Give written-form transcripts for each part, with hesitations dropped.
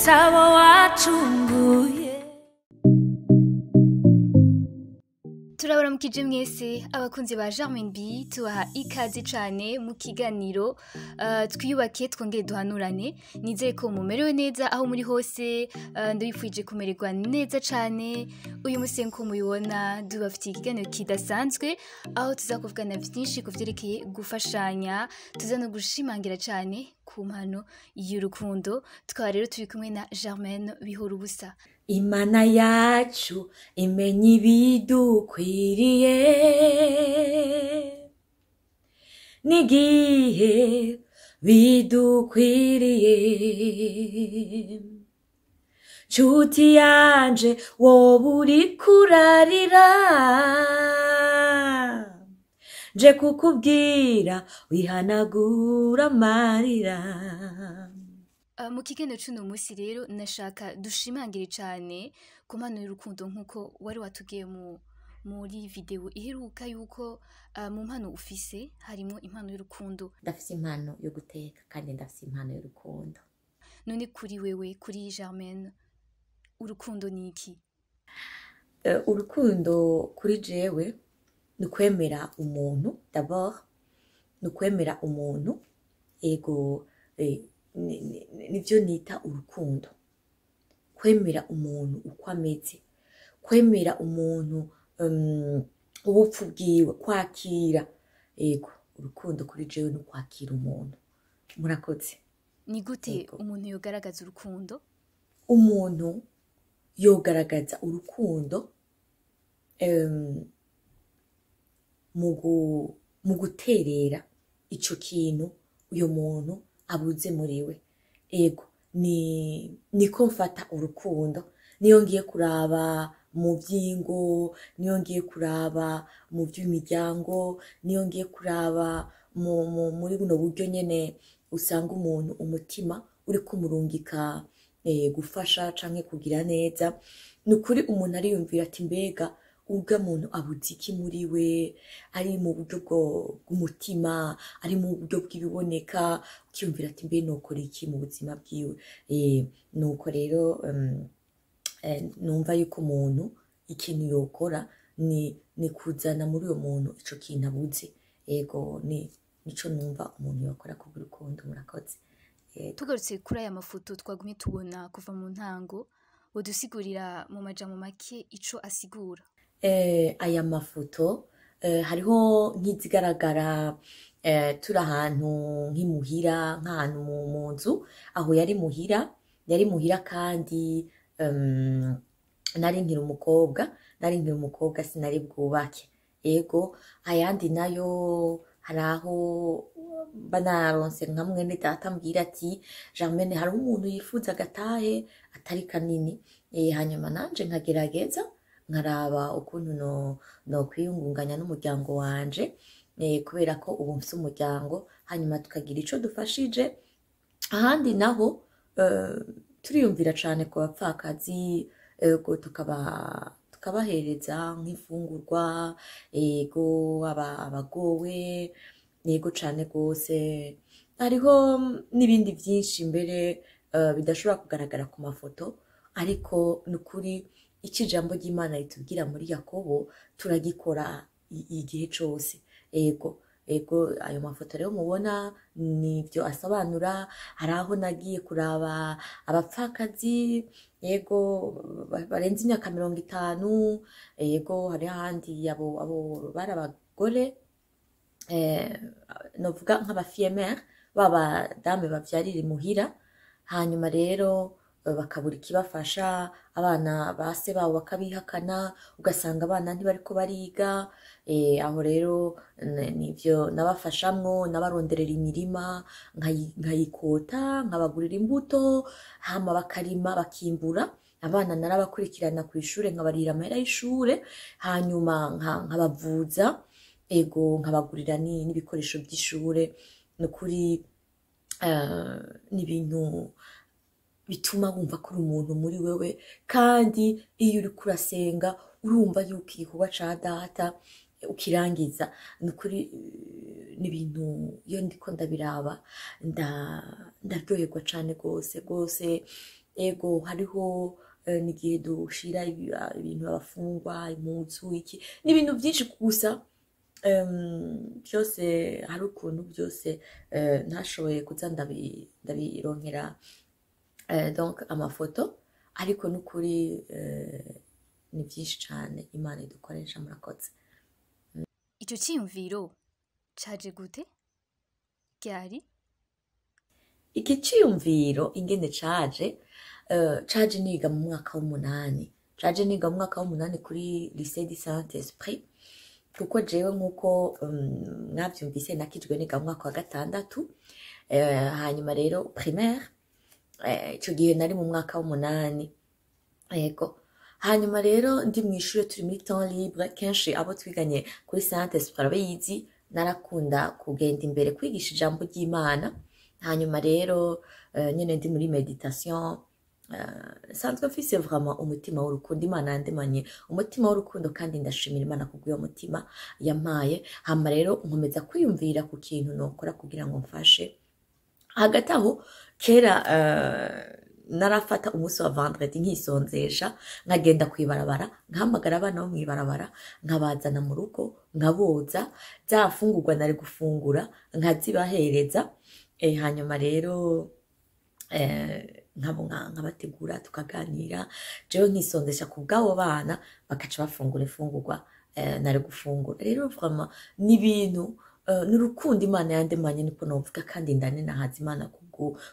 Abo wacunguye. Turabaramukije mwese abakunzi ba Germaine B, tubaha ikaze cane mu kiganiro Twiyubake Twongere Duhanurane. Nizeye ko mumerewe neza aho muri hose, ndabifurije kumererwa neza cane. Uyu musi nko mubibona dubafitiye ikiganiro kidasanzwe aho tuza kuvugana vyinshi ku vyerekeye gufashanya, tuza no gushimangira cane ku mpano y'urukundo. Tukaba rero turi kumwe na Germaine Bihorubusa. Imana yacu imenya ibidukwiriye n'igihe bidukwiriye. Nshuti yanje, woba uriko urarira, nje kukubwira wihanagura amarira. Mu kiganiro c'uno musi rero nashaka dushimangire cane ku mpano y'urukundo, nk'uko wari watubwiye muri video iheruka yuko mu mpano ufise harimo impano y'urukundo. Ndafise impano yo guteka kandi ndafise impano y'urukundo. None kuri wewe, kuri Germaine, urukundo ni iki? Urukundo kuri jewe ni ukwemera umuntu d'abord, ni ukwemera umuntu, ego, nivyo nita urukundo. Kwemera umuntu uko ameze, kwemera umuntu ubupfu bwiwe, kwakira. Ego, urukundo kuri jewe ni ukwakira umuntu. Murakoze. Ni gute Ego. umuntu yogaragaza urukundo? Umuntu yogaragaza urukundo mu guterera ico kintu uyo muntu abuze muri we. Ego, ni niko mfata urukundo. Niyo ngiye kuraba mu vy'ingo, niyo ngiye kuraba mu vy'imiryango, niyo ngiye kuraba muri buno buryo nyene usanga umuntu umutima uriko umurungika gufasha canke kugira neza. Ni ukuri umuntu ariyumvira ati: mbega urya muntu abuze iki muri we? Ari mu buryo bw'umutima, ari mu buryo bw'ibiboneka, ukiyumvira ati: mbe nokora iki mu buzima bwiwe? Nuko rero numva yuko umuntu ikintu yokora ni kuzana muri uyo muntu ico kintu abuze. Ego, ni nico numva umuntu yokora kubw'urukundo. Murakoze. Ego. Tugarutse kuri aya mafoto twagumye tubona kuva mu ntango, wodusigurira mu majambo make ico asigura? Aya mafoto, hariho nk'izigaragara turi ahantu nk'imuhira, nk'ahantu mu nzu, aho yari muhira, yari muhira kandi nari nkiri umukobwa, nari nkiri umukobwa, sinari bwubake. Ego, ayandi nayo hari aho banaronse nka mwene data ambwira ati: Germaine, hariho umuntu yifuza agatahe atari kanini. Hanyuma nanje nkagerageza nkaraba ukuntu no kwiyungunganya n'umuryango wanje, kubera ko ubu mfise umuryango, hanyuma tukagira ico dufashije. Ahandi naho turiyumvira cane ku bapfakazi, ego, tukabahereza nk'imfungurwa, ego, abagowe, yego cane gose. Hariho n'ibindi vyinshi mbere bidashobora kugaragara ku mafoto, ariko ni ukuri ico ijambo ry'Imana ritubwira muri Yakobo turagikora igihe cose. Ego, ego, ayo mafoto rero mubona nivyo asobanura. Hari aho nagiye kuraba abapfakazi, ego, barenze imyaka 50, ego, hari ahandi abo bari abagore, novuga nk'abafille-mère, b'abadamu bavyarira imuhira, hanyuma rero bakabura ikibafasha, abana ba se babo bakabihakana, ugasanga abana ntibariko bariga. Aho rero nivyo nabafashamwo, nabaronderera imirima nkayikota, nkabagurira imbuto, hama bakarima bakimbura. Abana narabakurikirana kw'ishure, nkabarihira amahera y'ishure, hanyuma nkabavuza, ego, nkabagurira n'ibikoresho vy'ishure. Ni ukuri ni ibintu bituma wumva ko uri umuntu muri wewe, kandi iyo uriko urasenga urumva yuko igikorwa ca data ukirangiza. Ni ukuri ni ibintu iyo ndiko ndabiraba ndaryoherwa cane gose gose. Ego, hariho n'igihe dushira ibintu abafungwa, impuzu, iki, ni ibintu byinshi gusa. Byose hari ukuntu byose ntashoboye kuza ndabironkera donc amafoto, ariko n'ukuri ni byinshi cane Imana idukoresha. Murakoze. Icyo cyiyumviro caje gute, ryari? Iki ciyumviro ingene caje, caje niga mu mwaka w'umunani, caje niga mu mwaka w'umunani kuri Lycée du Saint Esprit, kuko jewe nk'uko mwavyumvise nakijwe niga mu mwaka wa gatandatu, hanyuma rero primaire. Ico gihe nari mu mwaka w'umunani. Yego, hanyuma rero ndi mw'ishure, turi muri temps libre, kenshi abo twiganye kuri Saint Esprit barabizi, narakunda kugenda imbere kwigisha ijambo ry'Imana. Hanyuma rero nyene ndi muri méditation, nsanzwe mfise vraiment umutima w'urukundo. Imana yandemanye umutima w'urukundo, kandi ndashimira Imana kubw'uwo mutima yampaye. Hama rero nkomeza kwiyumvira ku kintu nokora kugira ngo mfashe. Hagati aho kera narafata umunsi wa vendredi nkisonzesha, nkagenda kwibarabara, nkahamagara abana bo mw'ibarabara, nkabazana mu rugo, nkaboza za mfungurwa nari gufungura, nkazibahereza. Hanyuma rero nkabategura, tukaganira, jewe nkisonzesha ku bw'abo bana, bakaca bafungura imfungurwa nari gufungura. Rero vraiment ni ibintu ni urukundo Imana yandemanye, niko novuga, kandi ndanenahaza Imana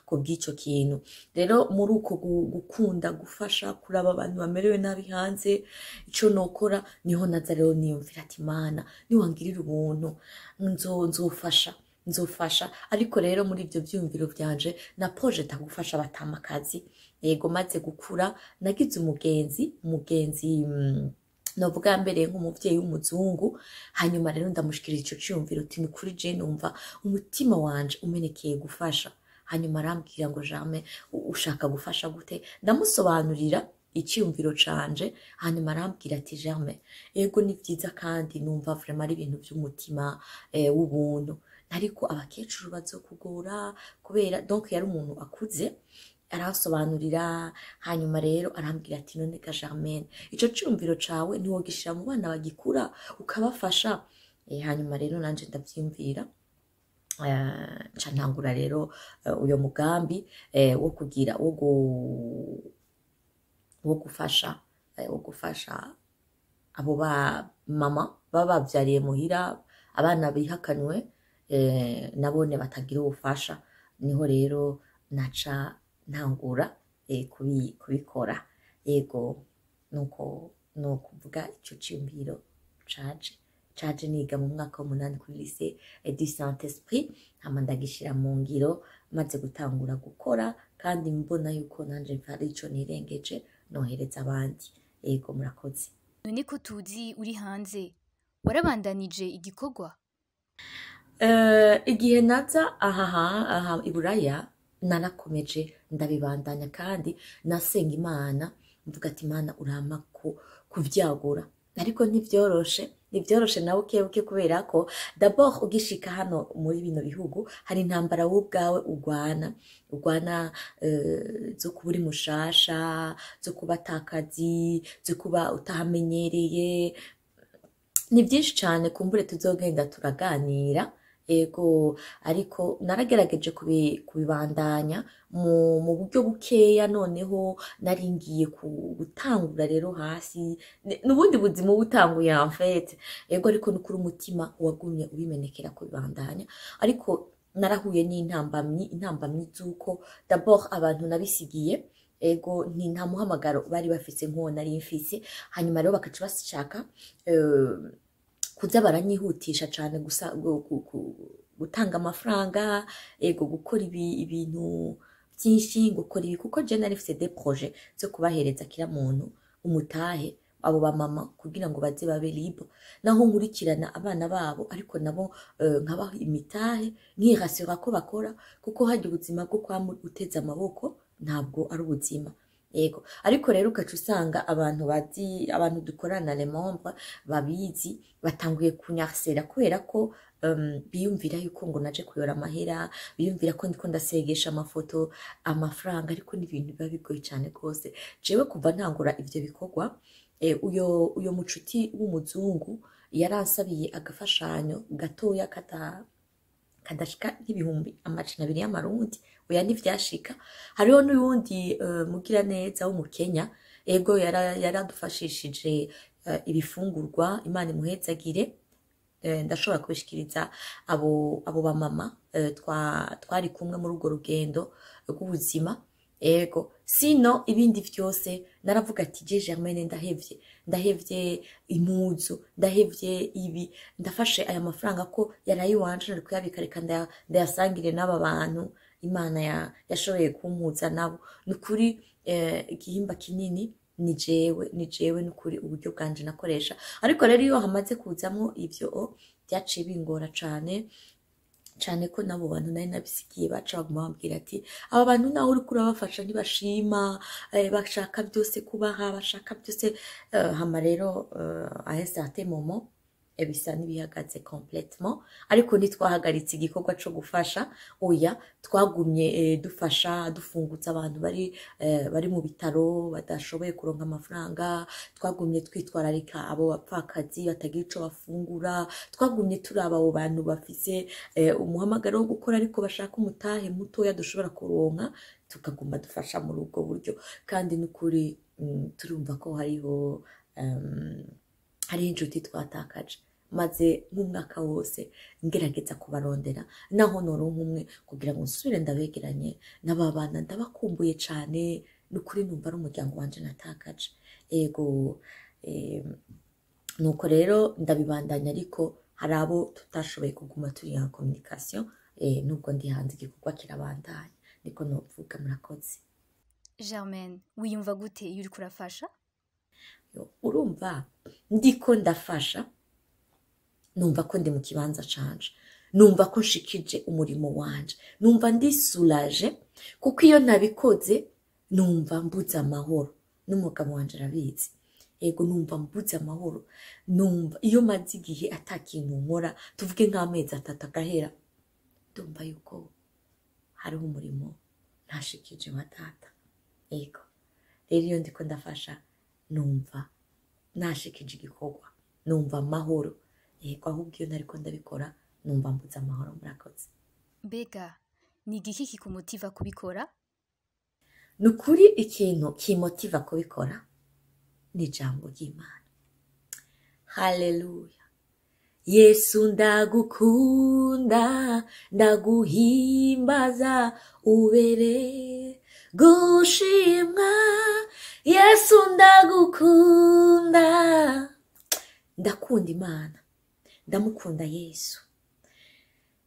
kubw'ico kintu. Rero muri uko gukunda gufasha, kuraba abantu bamerewe nabi hanze, ico nokora, niho naza rero niyumvira ati: "Imana niwangirira ubuntu nzofasha, nzofasha." Ariko rero muri ibyo vyiyumviro vyanje na projeta gufasha abatamakazi. Yego, maze gukura nagize umugenzi novuga yambereye nk'umuvyeyi w'umuzungu. Hanyuma rero ndamushikiriza ico ciyumviro uti: "Ni kuri je numva umutima wanje umenekeye gufasha." Hanyuma arambwira ngo: "Jame, ushaka gufasha gute?" Ndamusobanurira iciyumviro canje. Hanyuma arambwira ati: "Germain, ego ni vyiza, kandi numva vraiment ari ibintu vy'umutima w'ubuntu, ariko abakecuru bazokugora kubera." Donc yari umuntu akuze, aransobanurira. Hanyuma rero arambwira ati: "None ga Germaine, ico ciyumviro cawe ntiwogishira mu bana bagikura ukabafasha?" Hanyuma rero nanje ndavyiyumvira, nca ntangura rero uyo mugambi wo kugira wo gufasha abo ba mama baba bavyariye muhira abana bihakanwe, nabone batagira ubufasha. Niho rero naca ntangura kubikora. Yego, nuko nokuvuga ico ciyumviro caje niga mu mwaka w'umunani kuri Lycée du Saint Esprit, hama ndagishira mu ngiro maze gutangura gukora, kandi mbona yuko nanje hari ico nirengeje nohereza abandi. Yego, murakoze. None ko tuzi uri hanze, warabandanije igikorwa? Igihe naza aha i Buraya narakomeje ndabibandanya, kandi nasenga Imana mvuga ati: "Imana, urampa kuvyagura." Ariko ntivyoroshe, ntivyoroshe na buke buke, kubera ko d'abord ugishika hano muri bino bihugu hari intambara wowe ubwawe ugwana zo kuba uri mushasha, zo kuba atakazi, zo kuba utahamenyereye. Ni byinshi cyane, kumbure tuzogenda turaganira. Ego, ariko naragerageje kubibandanya mu buryo bukeya. Noneho nari ngiye gutangura rero hasi, n'ubundi buzima uba utanguye en fait. Ego, ariko nukuri umutima wagumye ubimenekera kubibandanya. Ariko narahuye n'intambamyi, intambamyi z'uko d'abord abantu nabisigiye, ego, ni nta muhamagaro bari bafise nk'uwo nari mfise. Hanyuma rero bakaca bashaka kuza baranyihutisha cane gusa gutanga amafaranga, ego, gukora ibintu byinshi, gukora ibi, kuko je nari mfise des projets zo kubahereza kira muntu umutahe, abo bamama, kugira ngo baze babe libre, naho nkurikirana abana babo, ariko nabo nkabaha imitahe, nkirasira ko bakora, kuko harya ubuzima bwo kwama uteze amaboko ntabwo ari ubuzima. Yego, ariko rero ugaca usanga abantu bazi, abantu dukorana, les membres babizi, batanguye kunyarsera kubera ko biyumvira yuko ngo naje kuyora amahera, biyumvira ko ndiko ndasegesha amafoto amafaranga, ariko ni ibintu biba bigoye cyane rwose. Jewe kuva ntangura ivyo bikorwa, uyo mucuti w'umuzungu yaransabiye agafashanyo gatoya kadashika nk'200,000 y'amarundi, oya ntivyashika. Hariho n'uyundi mugiraneza w'umukenya, ego, yaradufashishije ibifungurwa, Imana imuhezagire. Ndashobora kubishikiriza abo bamama twari kumwe muri urwo rugendo rw'ubuzima. Ego, sino ibindi vyose naravuga ati: "Je Germaine ndahevye impuzu, ndahevye ibi, ndafashe aya mafaranga ko yaraye iwanje nari kuyabika, reka ndayasangire n'aba bantu Imana yashoboye kumpuza nabo." Ni ukuri, igihimba kinini ni jewe, ni ukuri uburyo bwanje nakoresha. Ariko rero iyo hamaze kuzamwo ivyo, byaciye bingora cane cane, ko n'abo bantu nari nabisigiye baca baguma bambwira ati: "Aba bantu nawe uriko urabafasha ntibashima, bashaka byose kubaha, bashaka byose." Hama rero à un certain moment bisa n'ibihagaze complètement, ariko ntitwahagaritse igikorwa co gufasha, oya. Twagumye dufasha, dufungutsa abantu bari mu bitaro badashoboye kuronka amafaranga. Twagumye twitwararika abo bapfakazi batagira ico bafungura. Twagumye turaba abo bantu bafise umuhamagaro wo gukora ariko bashaka umutahe mutoya dushobora kuronka, tukaguma dufasha muri ubwo buryo. Kandi n'ukuri, turumva ko hariho inshuti twatakaje. Maze nk'umwaka wose ngerageza kubarondera, naho noronka umwe kugira ngo nsubire ndabegeranye n'aba bana, ndabakumbuye cane. N'ukuri numva ari umuryango wanje natakaje. Ego, nuko rero ndabibandanya, ariko hari abo tutashoboye kuguma turi en communication. Nubwo ndi hanze, igikorwa kirabandanya, niko novuga. Murakoze. Germaine, wiyumva gute iyo uriko urafasha? Yo, urumva ndiko ndafasha, numva ko ndi mu kibanza canje, numva ko nshikije umurimo wanje, numva ndi soulagée, kuko iyo ntabikoze numva mbuze amahoro. N'umugabo wanje arabizi. Yego, numva mbuze amahoro, numva iyo maze igihe ata kintu nkora, tuvuge nk'amezi 3 agahera, ndumva yuko hariho umurimo ntashikije wa data. Yego, rero iyo ndiko ndafasha numva nashikije igikorwa, numva amahoro. Yego, ahubwo iyo ntariko ndabikora numva mbuze amahoro. Murakoze. Mbega ni igiki kikumotiva kubikora? Ni ukuri, ikintu kimotiva kubikora ni ijambo ry'Imana. Haleluya! Yesu ndagukunda, ndaguhimbaza, ubere gushimwa. Yesu ndagukunda. Ndakunda Imana, ndamukunda Yesu.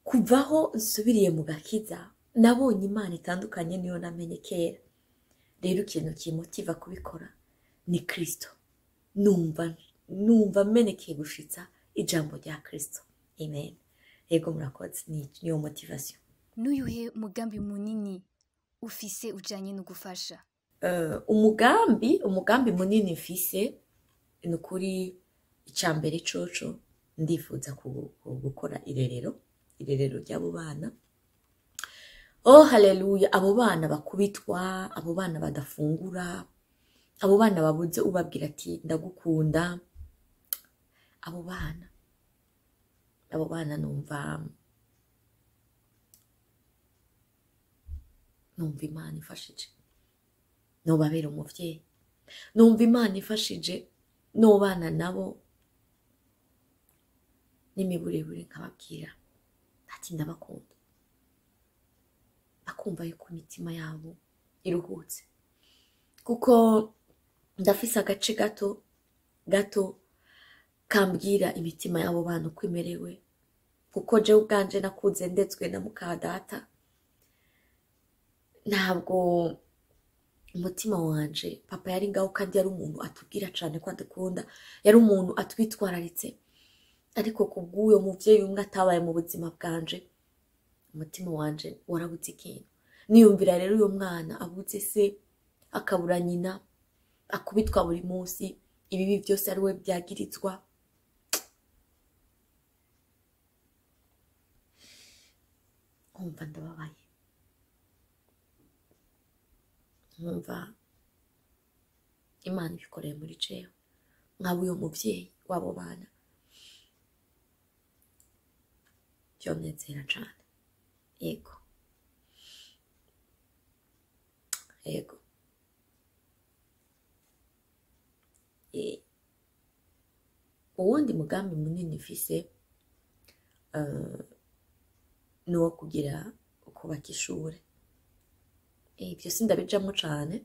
Kuvaho nsubiriye mu gakiza, nabonye Imana itandukanye niyo namenye kera. Rero ikintu kimotiva kubikora ni Kristo. Numva menekeye gushitsa ijambo rya Kristo. Amen. Yego, murakoze. Ni niyo motivation. N'uyuhe mugambi munini ufise ujanye no gufasha? Umugambi munini mfise, ni ukuri, icya mbere coco ndifuza gukora irerero ry'abo bana. Oh haleluya! Abo bana bakubitwa, abo bana badafungura, abo bana babuze ubabwira ati: "Ndagukunda." Abo bana numva Imana ifashije nobabera umuvyeyi, numva Imana ifashije nobana nabo n'imiburiburi, nkababwira ati: "Ndabakunda," bakumva yuko imitima yabo iruhutse. Kuko ndafise agace gato gato kambwira imitima y'abo bana uko imerewe, kuko jewe ubwanje nakuze ndetswe na muka data. Ntabwo umutima wanje, papa yari ngaho kandi yari umuntu atubwira cane ko adukunda, yari umuntu atwitwararitse, ariko kubw'uyo muvyeyi umwe atabaye mu buzima bwanje, umutima wanje warabuze ikintu. Niyumvira rero uyo mwana abuze se, akabura nyina, akubitwa buri munsi, ibibi byose ari we byagirizwa. Nkumva ndababaye, nkumva Imana ibikoreye muri jewe, nkaba uyo muvyeyi w'abo bana, vyonezera cane. Yego, yego. Uwundi mugambi munini mfise ni uwo kugira kubaka ishure. Ivyo sindabijamwo cane,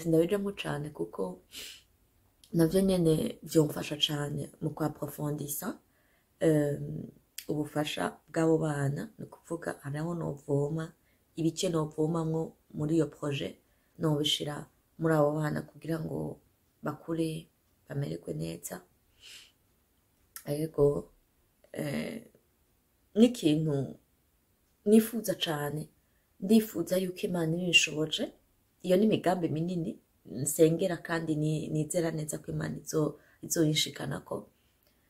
sindabijamwo cane kuko navyo nyene vyomfasha cane mu kuaprofondisa ubufasha bw'abo bana. Ni ukuvuga hariho novoma ibice novomamwo muri iyo projet, nobishira muri abo bana kugira ngo bakure bamererwe neza. Ego, n'ikintu nifuza cane, ndifuza yuko Imana ibinshoboje. Iyo ni imigambi minini nsengera kandi nizera neza ko Imana izoyinshikanako.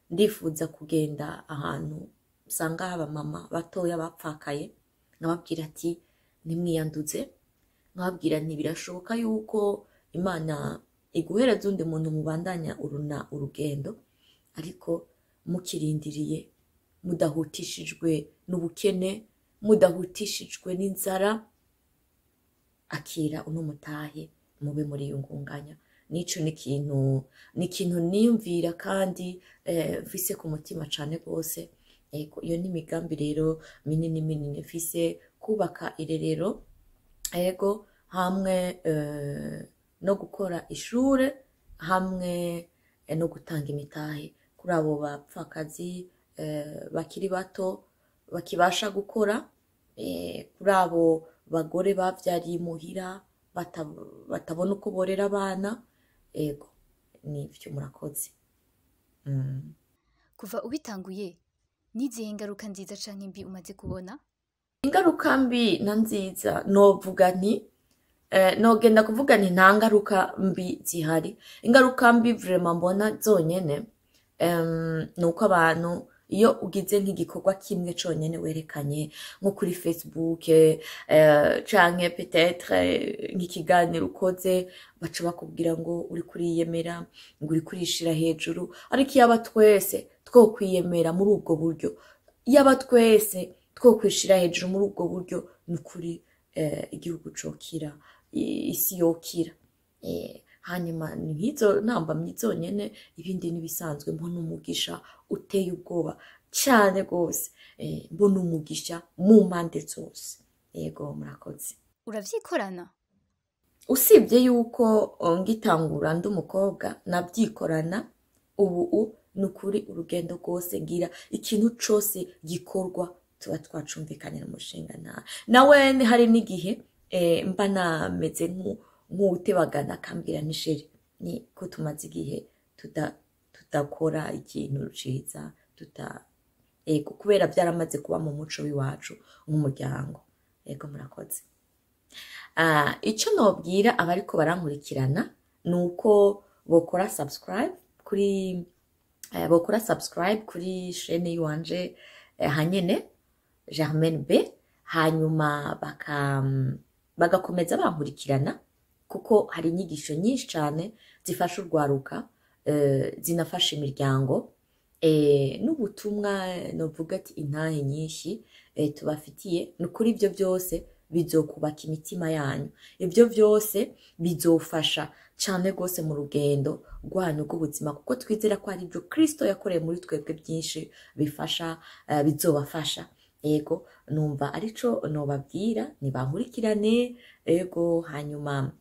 Ndifuza kugenda ahantu usanga haba mama batoya bapfakaye, nkababwira ati ntimwiyanduze, nkababwira nti birashoboka yuko Imana iguhereza undi muntu mubandanya urugendo, ariko mukirindiriye, mudahutishijwe n'ubukene, mudahutishijwe n'inzara, akira uno mutahe mube muri iyo ngunganya. Nico ni ikintu niyumvira kandi mfise ku mutima cane gose. Ego, iyo ni imigambi rero minini minini mfise, kubaka irerero, ego, hamwe no gukora ishure, hamwe no gutanga imitahe kuri abo bapfakazi bakiri bato bakibasha gukora, kuri abo bagore bavyariye imuhira batabona uko borera abana. Ego, nivyo, murakoze. Kuva ubitanguye, nizihe ingaruka nziza canke mbi umaze kubona? Ingaruka mbi na nziza novuga nti nogenda kuvuga nti nta ngaruka mbi zihari. Ingaruka mbi vraiment mbona zonyene ni uko abantu iyo ugize nk'igikorwa kimwe conyene werekanye nko kuri Facebook canke peut-être nk'ikiganiro ukoze, baca bakubwira ngo uri kuriyemera, ngo uri kurishira hejuru. Ariko iyaba twese twokwiyemera muri ubwo buryo, iyaba twese twokwishira hejuru muri ubwo buryo, ni ukuri igihugu cokira, isi yokira. Hanyuma ni nk'izo ntambamyi zonyene, ibindi n'ibisanzwe. Mbona umugisha uteye ubwoba cane gose, mbona umugisha mu mpande zose. Yego, murakoze. Uravyikorana? Usibye yuko ngitangura ndi umukobwa navyikorana, ubu ni ukuri urugendo rwose ngira, ikintu cose gikorwa tuba twacumvikanye n'umushinga. Nawe hari n'igihe mba nameze nk'uwutebagana, akambwira nti chérie, ni ko tumaze igihe tudakora ikintu ciza, ego, kubera byaramaze kuba mu muco w'iwacu nk'umuryango. Ego, murakoze. Ico nobwira abariko barankurikirana ni uko bokora subscribe kuri chaîne yiwanje hanyene Germaine B, hanyuma bagakomeza bankurikirana, kuko hari inyigisho nyinshi cane zifasha urwaruka, zinafasha imiryango, n'ubutumwa novuga ati intahe nyinshi tubafitiye. Ni ukuri ivyo byose bizokubaka imitima yanyu, ivyo byose bizofasha cane gose mu rugendo rwanyu rw'ubuzima, kuko twizera ko hari ibyo Kristo yakoreye muri twebwe byinshi bifasha, bizobafasha. Ego, numva arico nobabwira, nibankurikirane. Ego, hanyuma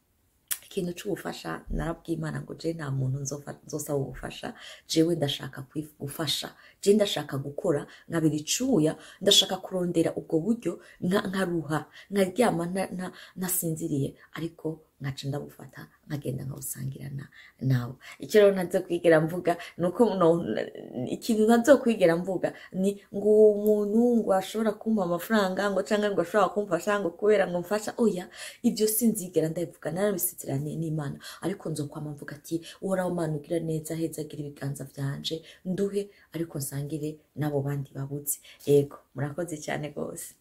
ikintu c'ubufasha, narabwiye Imana ngo je nta muntu nzosaba ubufasha, jewe ndashaka gufasha, je ndashaka gukora nkabira icuya, ndashaka kurondera ubwo buryo nkaruha, nkaryama ntasinziriye, ariko Nkaca ndabufata, nkagenda nkawusangirana nabo. Icyo rero ntazokwigera mvuga ni uko ikintu ntazokwigera mvuga ni ngo uwo muntu ngo ashobora kumpa amafaranga, ngo canke ngo ashobora kumfasha, ngo kubera ngo mfasha. Oya, ibyo sinzigera ndabivuga, narabisezeraniye n'Imana. Ariko nzokwama mvuga ati: "Uhoraho Mana ugira neza, heza agira ibiganza vyanje, nduhe ariko nsangire n'abo bandi babuze." Yego, murakoze cyane rwose.